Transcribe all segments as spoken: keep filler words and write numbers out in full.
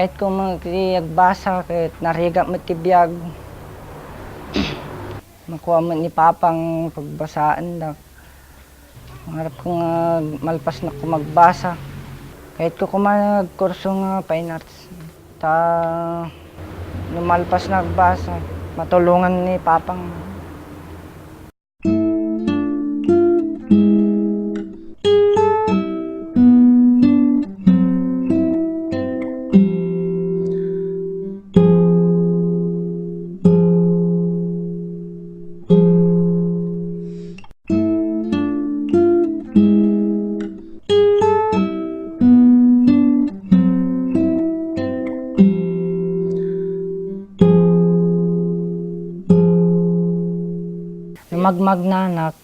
Ket koma ti agbasa ket narigat met ti biag. Makua met ni Papang pagbasaendak. Mangarapko nga malpasnak koma agbasa. Kayatko koma agkurso nga fine arts. Ta no malpasnak agbasa, matulongan ni Papang. No magmagnanak,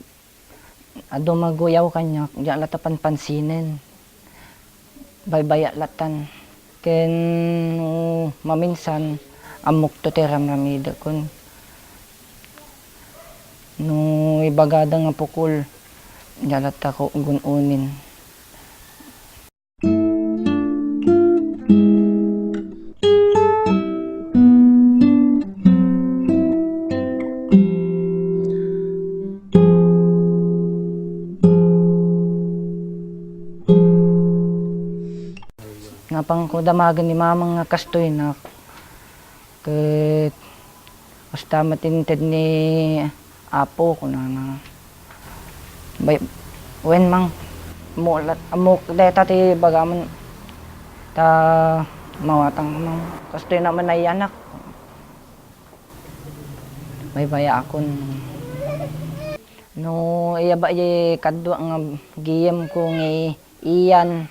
adu maguyaw kaniak, diak latta panpansinen. Baybay-ak lattan. Ken no maminsan, ammokto ti ramramidekon. No ibagada nga pukol, diak latta ko gun-unin. Napangko damagen ni Mamang nga kastoynak, ket kasta met inted ni Apo, kunana. Bay-, wen, Mang, ammo lat-, ammok dayta ti bagamon, ta mawatang, Mang. Kastoy naman nayanak. Baybay-akon. No, iya ba, iya kadua nga giyemko nga iyan,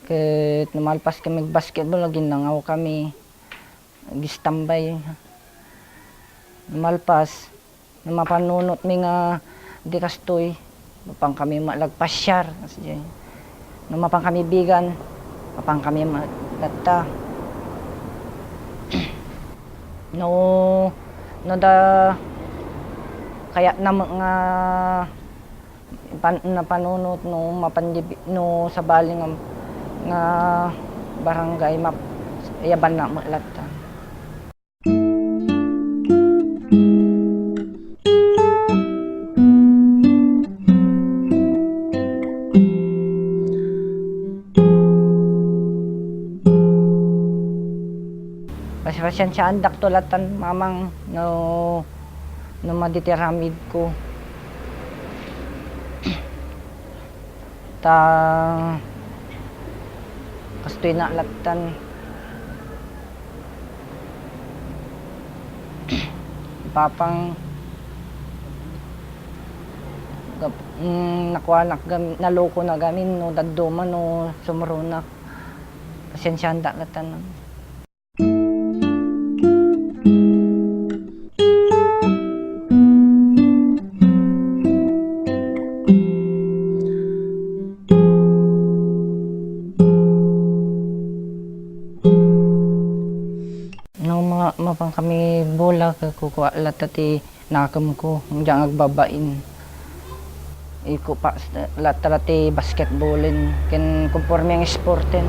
ket no malpas kami basketball, aginnangaw kami. Agistambay. Malpas, no mapanunotmi nga di kastoy, mapan kami met agpasiar, kasdiay. No mapan kami bigan, mapan kami met latta. No, no da kayatna met nga Pan-, napanunot no mapan di bi-, no sabali nga, nga barangay map-, yabanna met latta. Pas-, pasiensiaandakto lattan, Mamang, no, no madi ti aramidko. Ta kastoy na lattan. Papang gap-, mm, nakuanak gam-, naloko na gamin no dadduma no sumuronak. Pasiensiaanda lattan. No ma-, mapan kami bola, ket kukua latta ti nakemko, diak agbabain. Iko pa, latta ti basketballen, ken konporme nga sporten.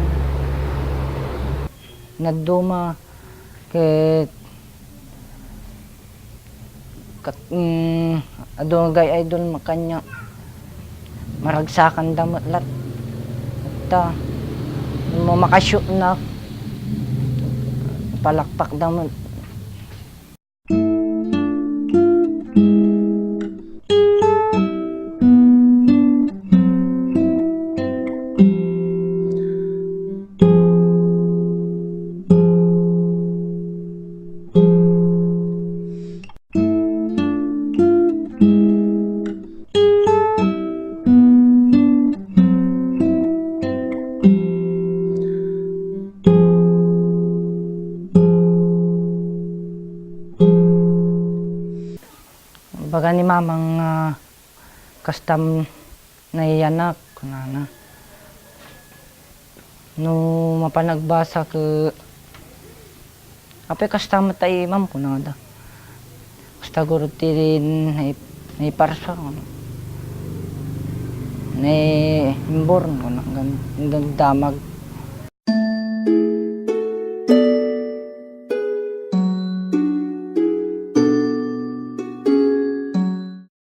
Nadduma ket kat-, mm, adu nga gay-idol makanya. Maragsakanda met lat-, latta. No makashootnak, palakpakda met. Baga ni Mamang nga kastam nayanak, kunana. No mapan agbasa ket, "Apay kasta met ta imam?" kunada. "Kasta guro ti nai-, naiparsa," kuna. "Naimbor," kuna, gan-, nagdamag.